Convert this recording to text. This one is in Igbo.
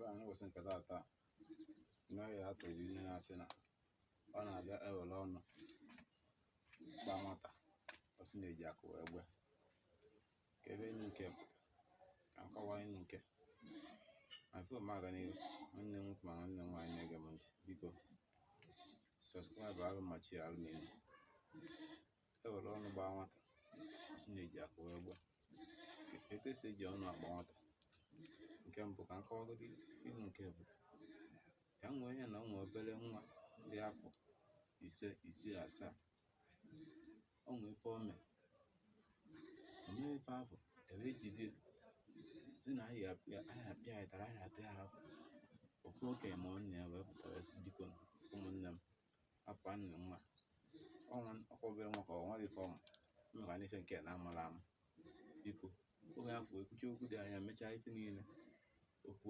Ebe a n'ụbọchị nke taata na ya atụrụ ilu na-asị na ọ na-abịa ewere ọnụ gbaa nwata, ọ sị na-eji akụ wee gbe. Ka ebe inu nke pụtara, ka m kọwaa inu nke ma before m aga n'ihu. Nwanne m nwoke ma nwanne m nwaanyị na-ege m ntị, biko subscribe alụ ma chi alụ n'ihu. Ewere ọnụ gbaa nwata, ọ sị na-eji akụ wee gbe. Etu esi eji ọnụ agba nwata? Nke mbụ, ka m kọwagodi ilu nke pụtara, ka m nwee ya na ụmụ obere nwa dị afọ 5, 6, 7. O nwee ife o mee, o mee ife afọ ewee jide si na anyị apịa, anyị apịa ya tara, anyị apịa ya afọ. Ofu okenye ma nne ya wee pụta wee sị, "Biko ụmụnne m, hapụ nne nwa ọnwa ọkwa obere nwa ka ọ nwere ife ọma maka na ife nke na amara ama. Biko." Oge afọ wee kwuchie okwu dị anya, mechaa ife niile okwu.